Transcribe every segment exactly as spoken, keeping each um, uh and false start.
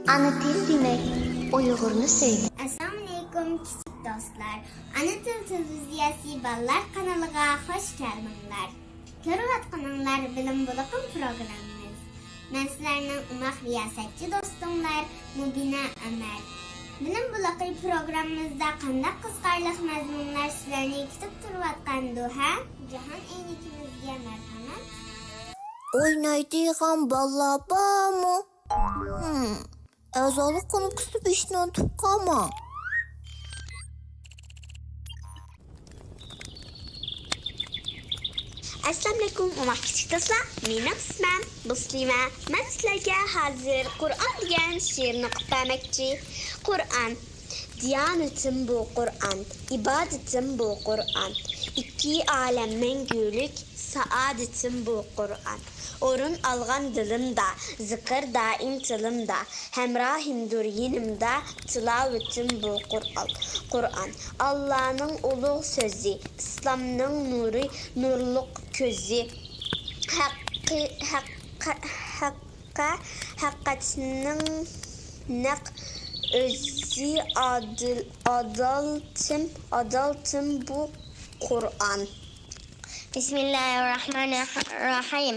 ئانا تىل دېمەك، ئۇيغۇرنى سۆيمەك. ئەسسالامۇئەلەيكۇم، كىچىك دوستلار. ئانا تىل تېلېۋىزىيەسى بالىلار قانىلىغا خۇش كەلدىڭلار. كۆرۈۋاتقىنىڭلار بىلىم بۇلىقىم پروگراممىمىز. مەن سىلەرنىڭ ئوماق رىياسەتچى دوستۇڭلار مۇبىنە ئۆمەر. بىلىم بۇلىقى پروگراممىمىزدا قانداق قىزىقارلىق مەزمۇنلار سىلەرنى كۈتۈپ تۇرۇۋاتقاندۇ، ھە؟ جاھان ئەينىكىمىزگە مەرھەمەت. ئوينايدىغان بالىلار بارمۇ؟ ھىم، ئەزالىق كۇنۇپكىسىنى بېسىشنى ئۇنتۇپ قالماڭ. ئەسسالامۇئەلەيكۇم، ئوماق كىچىك دوستلار. مېنىڭ ئىسمىم مۇسلىمە. مەن سىلەرگە ھازىر قۇرئان دېگەن شېئىرنى ئوقۇپ بەرمەكچى. قۇرئان. دىيانىتىم بۇ قۇرئان، ئىبادىتىم بۇ قۇرئان. ئىككى ئالەم مەڭگۈلۈك، سائادىتىم بۇ قۇرئان. ئورۇن ئالغان دىلىمدا، زىكىر دائىم تىلىمدا. ھەمراھىمدۇر يېنىمدا، تىلاۋىتىم بۇ قۇرئان. قۇرئان، ئاللانىڭ ئۇلۇغ سۆزى، ئىسلامنىڭ نۇرى، نۇرلۇق كۆزى. ھەققى، ھەققە، ھەققە، ھەقىقەتنىڭ نەق ئۆزى، ئادىل، ئادالىتىم، ئادالىتىم بۇ قۇرئان. بىسمىللاھىررەھمانىررەھىم.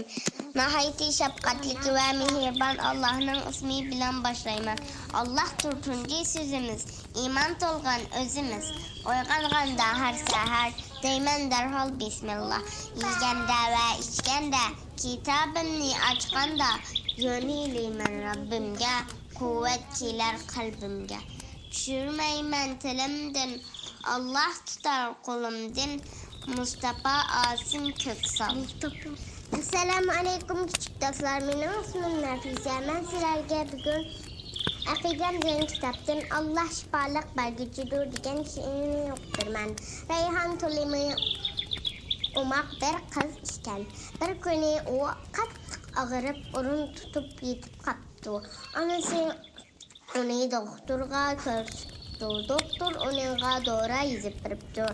ناھايىتى شەپقەتلىك ۋە مېھرىبان ئاللاھنىڭ ئىسمى بىلەن باشلايمەن. ئاللاھتۇر تۇنجى سۆزىمىز، ئىمان تولغان ئۆزىمىز. ئويغانغاندا ھەر سەھەر، دەيمەن دەرھال بىسمىللا. يېگەندە ۋە ئىچكەندە، كىتابىمنى ئاچقاندا، يۆنىلىمەن رەببىمگە، قۇۋۋەت كېلەر قەلبىمگە. چۈشۈرمەيمەن تىلىمدىن، ئاللاھ تۇتار قولۇمدىن، مۇستاپا ئاسىم كۆكسال. ئەسسالامۇئەلەيكۇم، كىچىك دوستلار. مېنىڭ ئىسمىم نەفىسە. مەن سىلەرگە بۈگۈن ئەقىدەم دېگەن كىتابتىن «ئاللاھ شىپالىق بەرگۈچىدۇر» دېگەن شېئىرنى ئوقۇپ بېرىمەن. رەيھان تولىمۇ ئوماق بىر قىز ئىكەن. بىر كۈنى ئۇ قاتتىق ئاغرىپ، ئورۇن تۇتۇپ يېتىپ قاپتۇ. ئانىسى ئۇنى دوختۇرغا كۆرسىتىپتۇ. دوختۇر ئۇنىڭغا دورا يېزىپ بېرىپتۇ.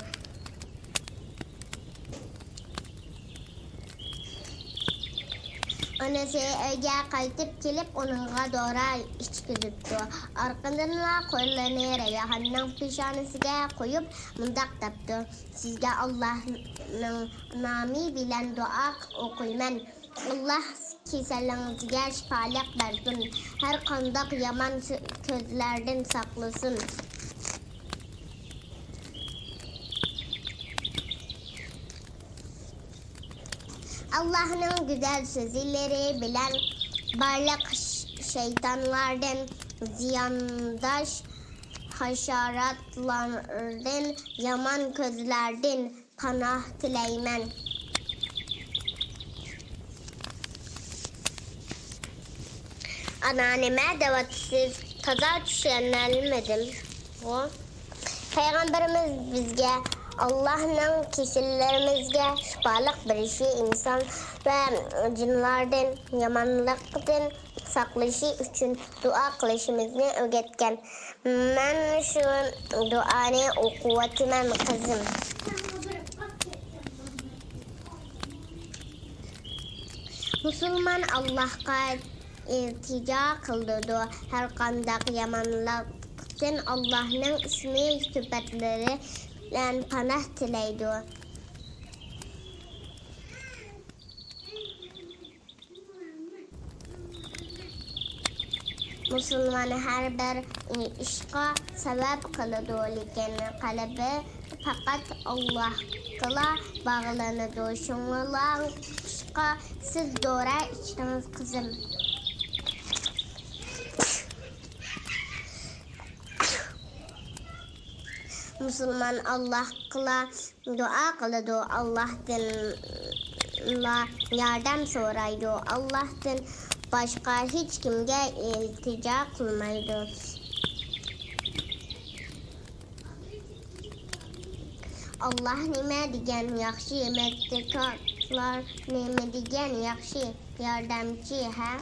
ئانىسى ئۆيگە قايتىپ كېلىپ، ئۇنىڭغا دورا ئىچكۈزۈپتۇ. ئارقىدىنلا قولىنى رەيھاننىڭ پېشانىسىگە قويۇپ، مۇنداق دەپتۇ: «سىزگە ئاللاھنىڭ نامى بىلەن دۇئا ئوقۇيمەن. ئاللاھ كېسىلىڭىزگە شىپالىق بەرسۇن، ھەر قانداق يامان سۆ-، كۆزلەردىن ساقلىسۇن.» ئاللاھنىڭ گۈزەل سۆزلىرى بىلەن بارلىق ش-، شەيتانلاردىن، زىيانداش ھاشاراتلاردىن، يامان كۆزلەردىن پاناھ تىلەيمەن. ئانا، نېمە دەۋاتىسىز؟ تازا چۈشەنەلمىدىمغۇ. پەيغەمبىرىمىز بىزگە ئاللاھنىڭ كېسەللىرىمىزگە شىپالىق بېرىشى، ئىنسان ۋە جىنلاردىن، يامانلىقتىن ساقلىشى ئۈچۈن دۇئا قىلىشىمىزنى ئۆگەتكەن. مەن شۇ دۇئانى ئوقۇۋاتىمەن، قىزىم. مۇسۇلمان ئاللاھقا ئىلتىجا قىلىدۇ، ھەر قانداق يامانلىقتىن ئاللاھنىڭ ئىسمى، سۈپەتلىرى بىلەن پاناھ تىلەيدۇ. مۇسۇلمان ھەر بىر ئىشقا سەۋەب قىلىدۇ، لېكىن قەلبى پەقەت ئاللاھقىلا باغلىنىدۇ. شۇڭلاشقا سىز دورا ئىچتىڭىز، قىزىم. مۇسۇلمان ئاللاھقىلا دۇئا قىلىدۇ، ئاللاھتىنلا ياردەم سورايدۇ، ئاللاھتىن باشقا ھېچكىمگە ئىلتىجا قىلمايدۇ. ئاللاھ نېمە دېگەن ياخشى، مەتتىكارلار نېمە دېگەن ياخشى ياردەمچى، ھە؟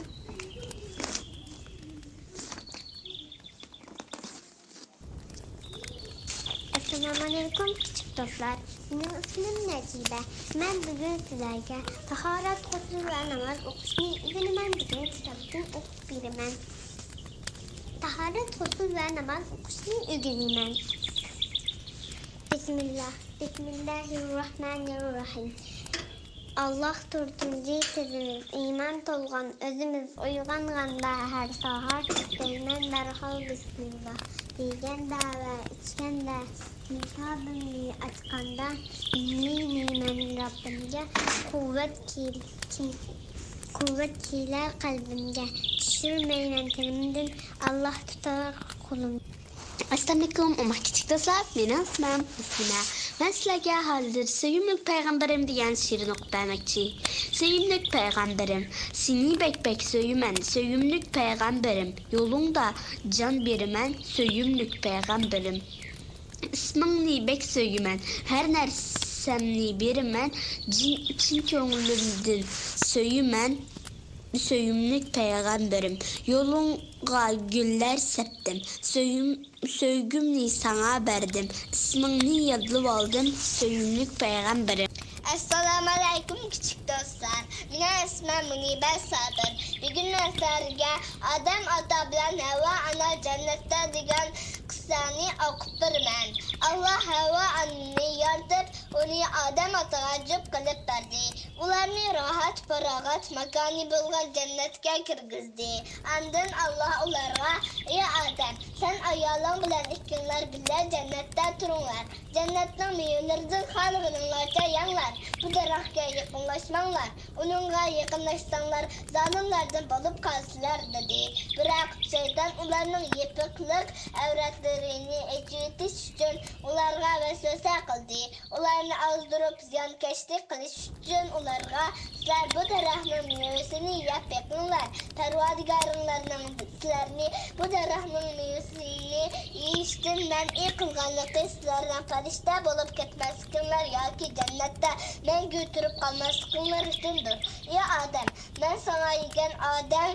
ئەسسالامۇئەلەيكۇم، كىچىك دوستلار. مېنىڭ ئىسمىم نەجىبە. مەن بۈگۈن سىلەرگە تاھارەت، غۇسۇل ۋە ناماز ئوقۇشنى ئۆگىنىمەن دېگەن كىتابتىن ئوقۇپ بېرىمەن. تاھارەت، غۇسۇل ۋە ناماز ئوقۇشنى ئۆگىنىمەن. بىسمىللا، بىسمىللاھىررەھمانىررەھىم. ئاللاھ تۇرتۇنجى تىزىمىز، ئىمان تولغان ئۆزىمىز، ئويغانغاندا ھەر ساھار، دەيمەن دەرھال بىسمىللا، دېگەندە ۋە ئىچكەندە كىتابىمنى ئاچقاندا، يېڭىلىيمەن رەببىمگە، قۇۋۋەت كېل-، كېل-، قۇۋۋەت كېلەر قەلبىمگە، چۈشۈرمەيمەن تىلىمدىن، ئاللاھ تۇتار قولۇمنى. ئەسسالامۇئەلەيكۇم، ئوماق كىچىك دوستلار، مېنىڭ ئىسمىم مۇسلىمە. مەن سىلەرگە ھازىر سۆيۈملۈك پەيغەمبىرىم دېگەن شېئىرنى ئوقۇپ بەرمەكچى. سۆيۈملۈك پەيغەمبىرىم، سېنى بەك-بەك سۆيىمەن، سۆيۈملۈك پەيغەمبىرىم، يولۇڭدا جان بېرىمەن، سۆيۈملۈك پەيغەمبىرىم. ئىسمىڭنى بەك سۆيىمەن، ھەر نەرسەمنى بېرىمەن، جىن-، چىن كۆڭلۈمدىن سۆيىمەن، سۆيۈملۈك پەيغەمبىرىم. يولۇڭغا گۈللەر سەپتىم، سۆيۈم-، سۆيگۈمنى ساڭا بەردىم، ئىسمىڭنى يادلىۋالدىم، سۆيۈملۈك پەيغەمبىرىم. ئەسسالامۇئەلەيكۇم، كىچىك دوستلار. مېنىڭ ئىسمىم مۇنىبە سابىر. بۈگۈن مەن سىلەرگە ئادەم ئاتا بىلەن ھەۋۋا ئانا جەننەتتە دېگەن قىسسەنى ئوقۇپ بېرىمەن. ئاللاھ ھەۋۋا ئانىنى يارىتىپ، ئۇنى ئادەم ئاتىغا جۈپ قىلىپ بەردى. ئۇلارنى راھەت، پاراغەت ماكانى بولغان جەننەتكە كىرگۈزدى. ئاندىن ئاللاھ ئۇلارغا، ئى ئادەم، سەن ئايالىڭ بىلەن ئىككىڭلار بىللە جەننەتتە تۇرۇڭلار. جەننەتنىڭ مېۋىلىرىدىن خالىغىنىڭلارچە يەڭلار. بۇ دەرەخكە يېقىنلاشماڭلار. ئۇنىڭغا يېقىنلاشساڭلار، زالىملاردىن بولۇپ قالىسىلەر، دېدى. بىراق شەيتان ئۇلارنىڭ يېپىقلىق ئەۋرەتلىرىنى ئېچىۋېتىش ئۈچۈن ئۇلارغا ۋەسۋەسە قىلدى. ئۇلارنى ئازدۇرۇپ، زىيانكەشلىك قىلىش ئۈچۈن ئۇلارغا، سىلەر بۇ دەرەخنىڭ مېۋىسىنى يەپ بېقىڭلار. پەرۋەردىگارىڭلارنىڭ سىلەرنى بۇ دەرەخنىڭ مېۋىسىنى يېيىشتىن مەنئى قىلغانلىقى سىلەرنىڭ پەرىشتە بولۇپ كەتمەسلىكىڭلار ياكى جەننەتتە مەڭگۈ تۇرۇپ قالماسلىقىڭلار ئۈچۈندۇر. ئى ئادەم، مەن ساڭا يېگەن ئادەم،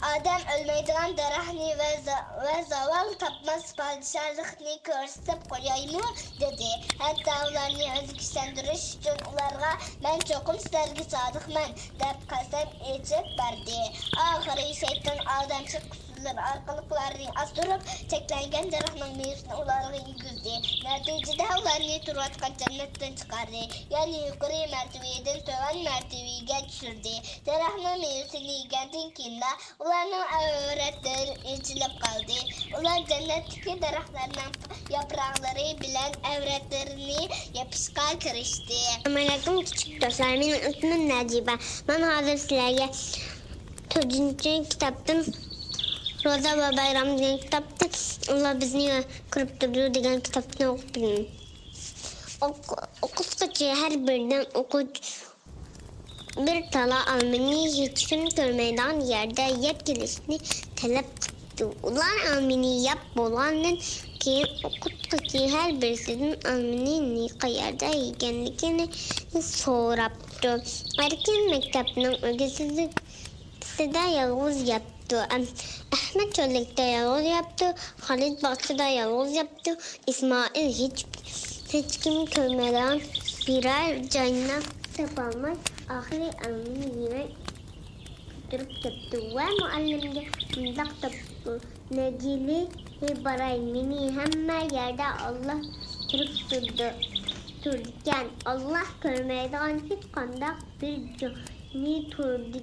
ئادەم ئۆلمەيدىغان دەرەخنى ۋە زا-، ۋە زاۋال تاپماس پادىشاھلىقنى كۆرسىتىپ قويايمۇ؟ دېدى. ھەتتا ئۇلارنى ئۆزىگە ئىشەندۈرۈش ئۈچۈن ئۇلارغا، مەن چوقۇم سىلەرگە سادىقمەن، دەپ قەسەم ئېچىپ بەردى. ئاخىرى شەيتان ئادەمچىلىك ئۇسۇللىرى ئارقىلىق ئۇلارنى ئازدۇرۇپ، چەكلەنگەن دەرەخنىڭ مېۋىسىنى ئۇلارغا يېگۈزدى. نەتىجىدە ئۇلارنى تۇرۇۋاتقان جەننەتتىن چىقاردى. يەنى يۇقىرى مەرتىۋىدىن تۆۋەن مەرتىۋىگە چۈشۈردى. دەرەخنىڭ مېۋىسىنى يېگەندىن كېيىنلا ئۇلارنىڭ ئەۋرەتلىرى ئېچىلىپ قالدى. ئۇلار جەننەتتىكى دەرەخلەرنىڭ ياپراقلىرى بىلەن ئەۋرەتلىرىنى يېپىشقا كىرىشتى. ئەسسالامۇئەلەيكۇم، كىچىك دوستلار. مېنىڭ ئىسمىم نەجىبە. مەن ھازىر سىلەرگە تۆتىنچى كىتابتىن، روزا ۋە بايرام دېگەن كىتابتىن، ئاللا بىزنى كۆرۈپ تۇرىدۇ دېگەن كىتابتىن ئوقۇپ بېرىمەن. ئوق-، ئوقۇتقۇچى ھەر بىردىن ئوقۇغۇچى بىر تالا ئالمىنى ھېچكىم كۆرمەيدىغان يەردە يەپ كېلىشنى تەلەپ قىپتۇ. ئۇلار ئالمىنى يەپ بولغاندىن كېيىن، ئوقۇتقۇچى ھەر بىرسىدىن ئالمىنى نى قەيەردە يېگەنلىكىنى سوراپتۇ. ئەركىن مەكتەپنىڭ ئۆگزىسىدە يالغۇز يەپتۇ. ئەم-، ئەھمەت چۆللۈكتە يالغۇز يەپتۇ. خالىد باغچىدا يالغۇز يەپتۇ. ئىسمائىل ھېچ، ھېچكىم كۆرمەيدىغان بىرەر جاينى تاپالماي، ئاخىرى ئالمىنى يېمەي تۇرۇپ كەتتى ۋە مۇئەللىمگە مۇنداق دەپتۇ: نەجىلى، ھېي باراي، مېنى ھەممە يەردە ئاللا كۆرۈپ تۇرىدۇ، تۇرىدىكەن. ئاللا كۆرمەيدىغان ھېچقانداق بىر جاينى تۇردى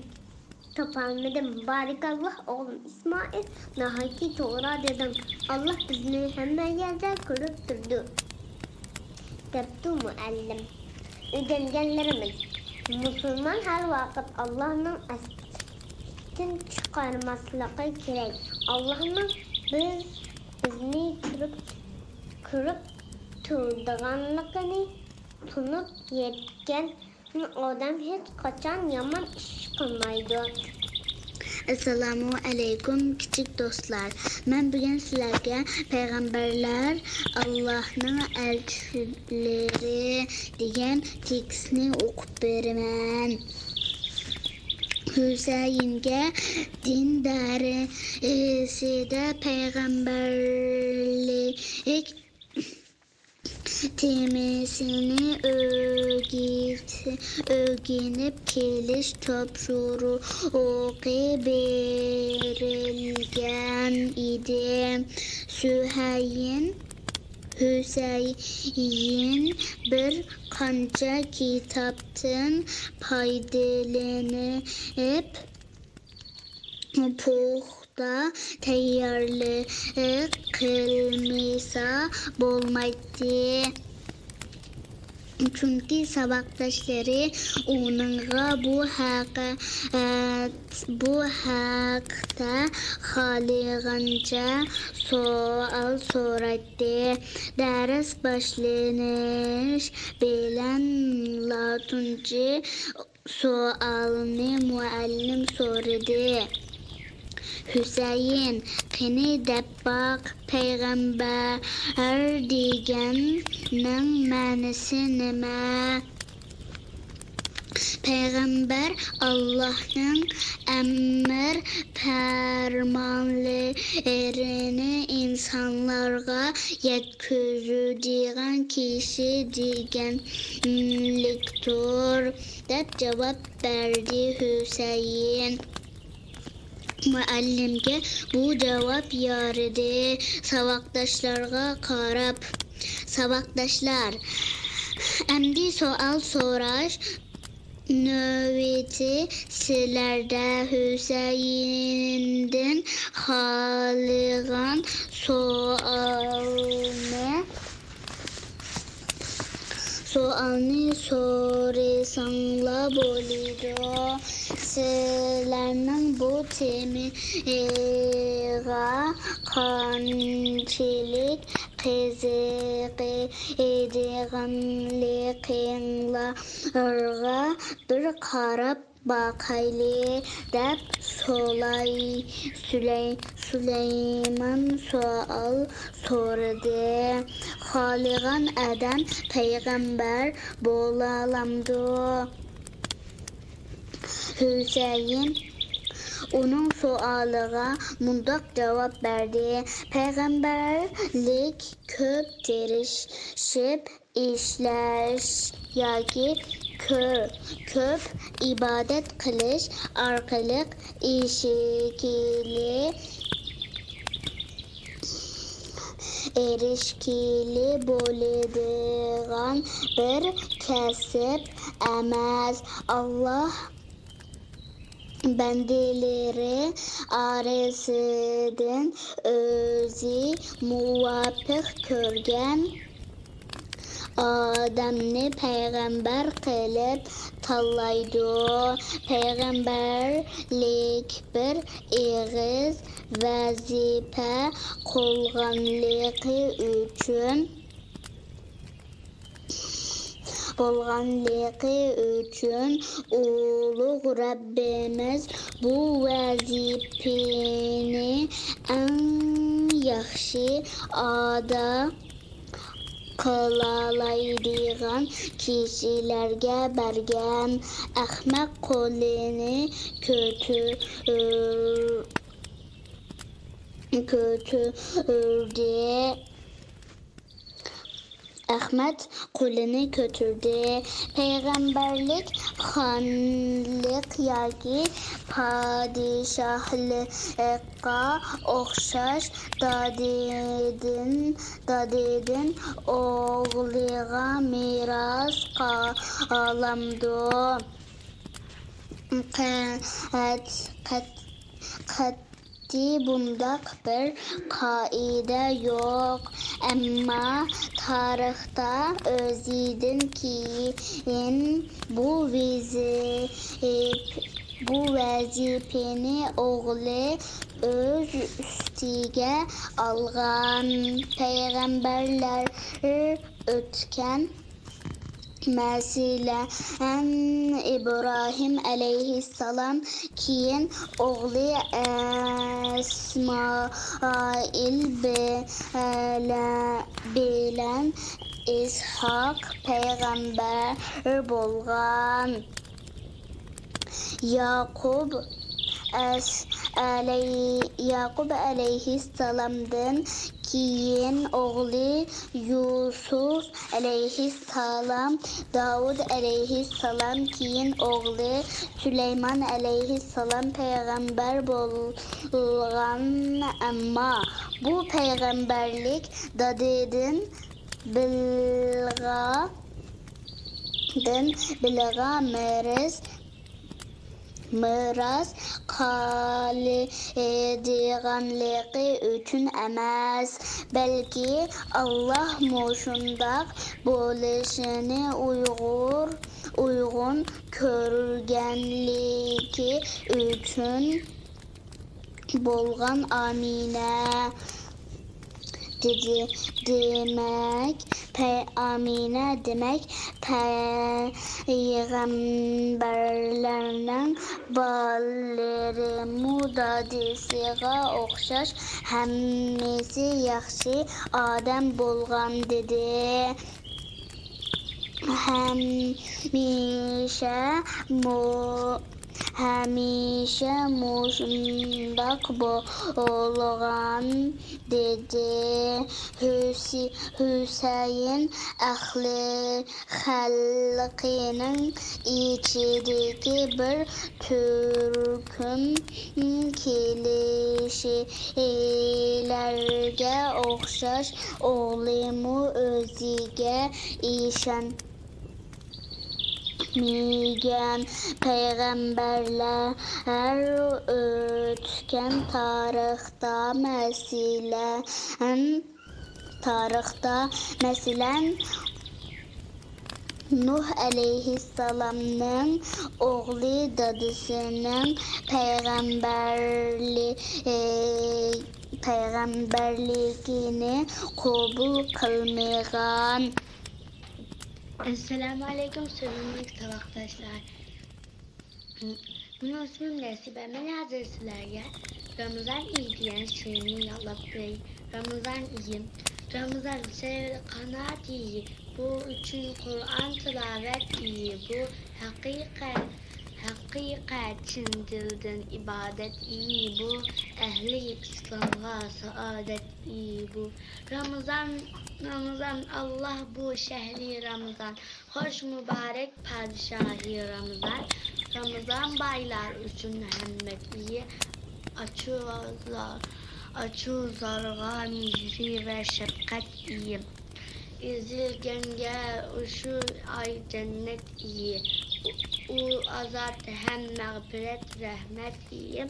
تاپالمىدىم. بارىكاللا، ئوغلۇم ئىسمائىل، ناھايىتى توغرا دېدىڭ. ئاللا بىزنى ھەممە يەردە كۆرۈپ تۇرىدۇ، دەپتۇ مۇئەللىم. ئۆگەنگەنلىرىمىز: مۇسۇلمان ھەر ۋاقىت ئاللانىڭ ئەستىن چىقارماسلىقى كېرەك. ئاللانىڭ بىز، بىزنى كۆرۈپ، كۆرۈپ تۇرىدىغانلىقىنى تونۇپ يەتكەن ئادەم ھېچقاچان يامان ئىش قىلمايدۇ. ئەسسالامۇ ئەلەيكۇم، كىچىك دوستلار. مەن بۈگۈن سىلەرگە پەيغەمبەرلەر ئاللاھنىڭ ئەلچىلىرى دېگەن تېكىستنى ئوقۇپ بېرىمەن. ھۈسەيىنگە دىن دەرىجىسىدە پەيغەمبەرلىك تېمىسىنى ئۆگىت-، ئۆگىنىپ كېلىش تاپشۇرۇقى بېرىلگەن ئىدى. سۈھەيىن، ھۈسەيىن بىر قانچە كىتابتىن پايدىلىنىپ، پۇختا تەييارلىق قىلمىسا بولمايتتى. چۈنكى ساۋاقداشلىرى ئۇنىڭغا بۇ ھەق-، بۇ ھەقتە خالىغانچە سوئال سورايتتى. دەرس باشلىنىش بىلەنلا تۇنجى سوئالنى مۇئەللىم سورىدى. ھۈسەيىن، قېنى دەپ باق، پەيغەمبەر دېگەننىڭ مەنىسى نېمە؟ پەيغەمبەر ئاللاھنىڭ ئەمر پەرمانلىرىنى ئىنسانلارغا يەتكۈزىدىغان كىشى دېگەنلىكتۇر، دەپ جاۋاب بەردى ھۈسەيىن. مۇئەللىمگە بۇ جاۋاب يارىدى. ساۋاقداشلارغا قاراپ، ساۋاقداشلار، ئەمدى سوئال سوراش نۆۋىتى سىلەردە. ھۈسەيىندىن خالىغان سوئالنى سوئالنى سورىساڭلا بولىدۇ. سىلەرنىڭ بۇ تېمىغا قانچىلىك قىزىقىدىغانلىقىڭلارغا بىر قاراپ باقايلى، دەپ سولاي-، سۈلەي-، سۇلايمان سوئال سورىدى. خالىغان ئادەم پەيغەمبەر بولالامدۇ؟ ھۈسەيىن ئۇنىڭ سوئالىغا مۇنداق جاۋاب بەردى: پەيغەمبەرلىك كۆپ تىرىشىپ ئىشلەش ياكى كۆ-، كۆپ ئىبادەت قىلىش ئارقىلىق ئېرىشكىلى، ئېرىشكىلى بولىدىغان بىر كەسىپ ئەمەس. ئاللاھ بەندىلىرى ئارىسىدىن ئۆزى مۇۋاپىق كۆرگەن ئادەمنى پەيغەمبەر قىلىپ تاللايدۇ. پەيغەمبەرلىك بىر ئېغىز ۋەزىپە قولغانلىقى ئۈچۈن، بولغانلىقى ئۈچۈن ئۇلۇغ رەببىمىز بۇ ۋەزىپىنى ئەڭ ياخشى ئادا قىلالايدىغان كىشىلەرگە بەرگەن. ئەخمەق قولىنى كۆتۈر-، كۆتۈردى. ئەخمەت قولىنى كۆتۈردى. پەيغەمبەرلىك خانلىق ياكى پادىشاھلىققا ئوخشاش دادىدىن، دادىدىن ئوغلىغا مىراس قالامدۇ؟ قەت-، قەت-، قەت-، قەتئىي بۇنداق بىر قائىدە يوق. ئەمما تارىختا ئۆزىدىن كېيىن بۇ ۋېزىپ-، بۇ ۋەزىپىنى ئوغلى ئۆز ئۈستىگە ئالغان. پەيغەمبەرلەر ئۆتكەن. مەسىلەن، ئىبراھىم ئەلەيھىسسالام، كېيىن ئوغلى ئىسمائىل بىلە-، بىلەن ئىسھاق پەيغەمبەر بولغان. ياقۇب ئەس-، ئەلەي-، ياقۇب ئەلەيھىسسالامدىن كېيىن ئوغلى يۈسۈپ ئەلەيھىسسالام، داۋۇت ئەلەيھىسسالام، كېيىن ئوغلى سۇلايمان ئەلەيھىسسالام پەيغەمبەر بولغان. ئەمما بۇ پەيغەمبەرلىك دادىدىن بىلغا، دىن بىلغا مىرىس مىراس قالىدىغانلىقى ئۈچۈن ئەمەس، بەلكى ئاللاھ مۇشۇنداق بولۇشىنى ئۇيغۇر، ئۇيغۇن كۆرگەنلىكى ئۈچۈن بولغان. ئامىنە دېدى. دېمەك، پەي-، ئامىنە دېمەك، پەيغەمبەرلەرنىڭ بالىلىرىمۇ دادىسىغا ئوخشاش ھەممىسى ياخشى ئادەم بولغان، دېدى. ھەمىشە مۇ-، ھەمىشە مۇشۇنداق بولغان، دېدى. ھۈسى-، ھۈسەيىن ئەھلى خەلقىنىڭ ئىچىدىكى بىر تۈركۈم كىشىلەرگە ئوخشاش، ئوغلىمۇ ئۆزىگە ئىشەن مىگەن پەيغەمبەرلەر ئۆتكەن تارىختا، مەسىلەن، تارىختا، مەسىلەن، نۇھ ئەلەيھىسسالامنىڭ ئوغلى دادىسىنىڭ پەيغەمبەرلى-، پەيغەمبەرلىكىنى قوبۇل قىلمىغان. ئەسسالامۇ ئەلەيكۇم، سۆيۈملۈك ساۋاقداشلار. مېنىڭ ئىسمىم نەسىبە. مەن ھازىر سىلەرگە رامىزان ئېيى دېگەن شېئىرنى يادلاپ بېرەي. رامىزان ئېيى. رامىزان سەھەر قانات يېيى، بۇ ئۈچۈن قۇرئان تىلاۋەت ئېيى، بۇ ھەقىقەت، ھەقىقەت چىن دىلدىن ئىبادەت ئېيى، بۇ ئەھلى ئىسلامغا سائادەت ئېيى بۇ. رامىزان، رامىزان، ئاللاھ بۇ شەھرى رامىزان، خوش مۇبارەك پادىشاھى رامىزان. رامىزان بايلار ئۈچۈن ھەممەت ئېيى، ئاچۇ-، ئاچۇزارغا مېھرى ۋە شەپقەت ئېيى. ئېزىلگەنگە ئۇشۇ ئاي جەننەت ئېيى، ئۇ، ئۇ ئازاد ھەم مەغپىرەت، رەھمەت ئېيى.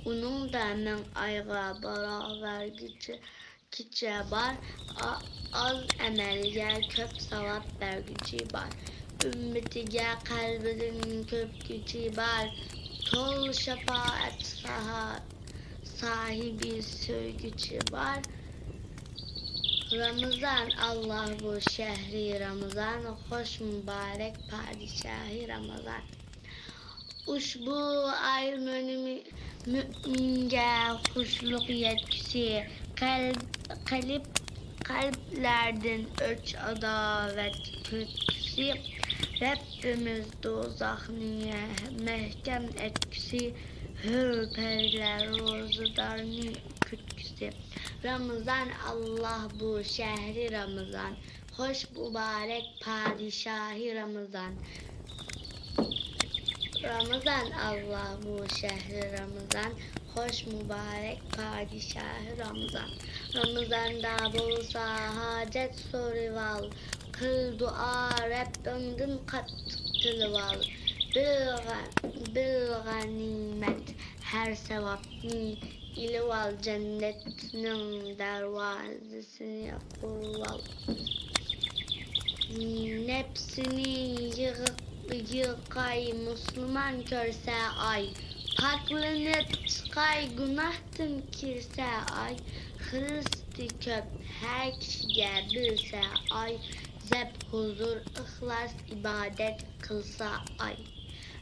ئۇنىڭدا مىڭ ئايغا باراۋەر كېچە، كېچە بار، ئا-، ئاز ئەمەلگە كۆپ ساۋاب بەرگۈچى بار. ئۈممىتىگە قەلبىدىن كۆپكۈچى بار، تول شاپائەت ساھا-، ساھىبى سۆيگۈچى بار. رامىزان، ئاللاھ بۇ شەھرى رامىزان، خوش مۇبارەك پادىشاھى رامىزان. ئۇشبۇ ئاي مۆمىن-، مۆمىنگە خۇشلۇق يەتكۈسى، قەلب، قەلب، قەلبلەردىن ئۆچ-ئاداۋەت كۆتكۈسى، رەببىمىز دوزاخنى مەھكەم ئەتكۈسى، ھۆر پەرىلەر روزىدارنى كۈتكۈسى. رامىزان، ئاللاھ بۇ شەھرى رامىزان، خوش مۇبارەك پادىشاھى رامىزان. رامىزان، ئاللاھ بۇ شەھرى رامىزان، خوش مۇبارەك پادىشاھى رامىزان. رامىزاندا بولسا ھاجەت سورىۋال، قىل دۇئا رەببىڭدىن قاتتىق تىلىۋال. بىل غە-، بىل غەنىيمەت ھەر ساۋابنى، ئېلىۋال جەننەتنىڭ دەرۋازىسىنى قۇرۇۋال. نەپسىنى يىغ-، يىغاي مۇسۇلمان كۆرسە ئاي، پاكلىنىپ چىقاي گۇناھتىن كىرسە ئاي، خىرىستى كۆپ ھەر كىشىگە بىلسە ئاي، زەپ ھۇزۇر ئىخلاس ئىبادەت قىلسا ئاي.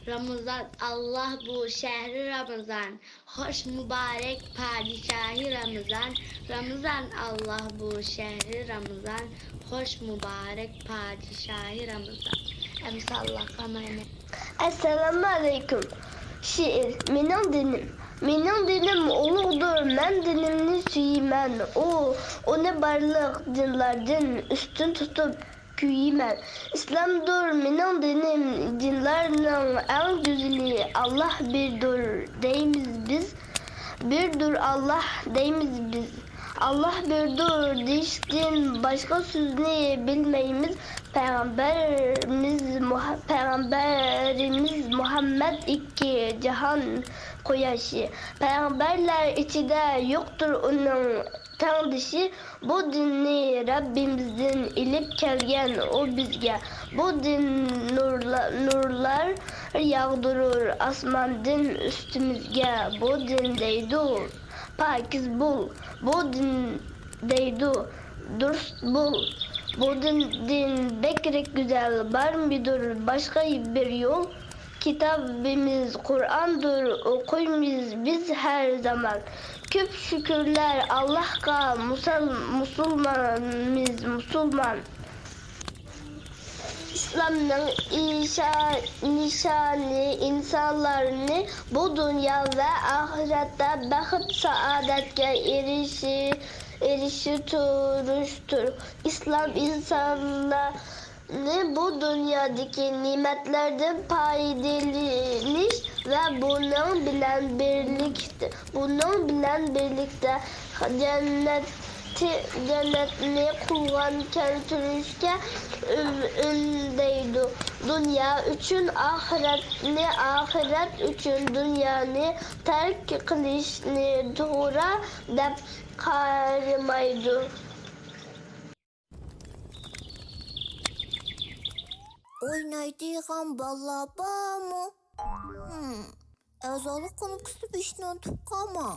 رامىزان، ئاللاھ بۇ شەھرى رامىزان، خوش مۇبارەك پادىشاھى رامىزان. رامىزان، ئاللاھ بۇ شەھرى رامىزان، خوش مۇبارەك پادىشاھى رامىزان. ئەمىسە ئاللاھقا ئامانەت. ئەسسالامۇ ئەلەيكۇم. شېئىر، مېنىڭ دىنىم. مېنىڭ دىنىم ئۇلۇغدۇر، مەن دىنىمنى سۆيىمەن. ئۇ، ئۇنى بارلىق دىنلاردىن ئۈستۈن تۇتۇپ كۆيىمەن. ئىسلامدۇر مېنىڭ دىنىم، دىنلارنىڭ ئەڭ گۈزىلى. ئاللاھ بىردۇر دەيمىز بىز، بىردۇر ئاللاھ دەيمىز بىز. ئاللاھ بىردۇر دېيىشتىن باشقا سۆزنى بىلمەيمىز. پەيغەمبىرىمىز مۇھ-، پەيغەمبىرىمىز مۇھەممەد ئىككى جاھان قۇياشى. پەيغەمبەرلەر ئىچىدە يوقتۇر ئۇنىڭ تەڭدىشى. بۇ دىننى رەببىمىزدىن ئېلىپ كەلگەن ئۇ بىزگە. بۇ دىن نۇرلا-، نۇرلار ياغدۇرۇر ئاسماندىن ئۈستىمىزگە. بۇ دىن دەيدۇ، پاكىز بول، بۇ دىن دەيدۇ، دۇرۇس بول. بۇ دىندىن بەكرەك گۈزەل بارمىدۇر باشقا بىر يول؟ كىتابىمىز قۇرئاندۇر، ئوقۇيمىز بىز ھەر زامان. كۆپ شۈكۈرلەر ئاللاھقا، مۇسۇل-، مۇسۇلمانمىز، مۇسۇلمان. ئىسلامنىڭ ئىشا-، نىشانى ئىنسانلارنى بۇ دۇنيا ۋە ئاخىرەتتە بەخت-سائادەتكە ئېرىشى-، ئېرىشتۈرۈشتۇر. ئىسلام ئىنسانلارنى بۇ دۇنيادىكى نېمەتلەردىن پايدىلىنىش ۋە بۇنىڭ بىلەن بىرلىكتە، بۇنىڭ بىلەن بىرلىكتە جەننەت، جەننەتنى قولغا كەلتۈرۈشكە ئۈن-، ئۈندەيدۇ. دۇنيا ئۈچۈن ئاخىرەتنى، ئاخىرەت ئۈچۈن دۇنيانى تەرك قىلىشنى توغرا دەپ قارىمايدۇ. ئوينايدىغان بالىلار بارمۇ؟ ھىم، ئەزالىق كۇنۇپكىسى بېسىشنى ئۇنتۇپ قالماڭ.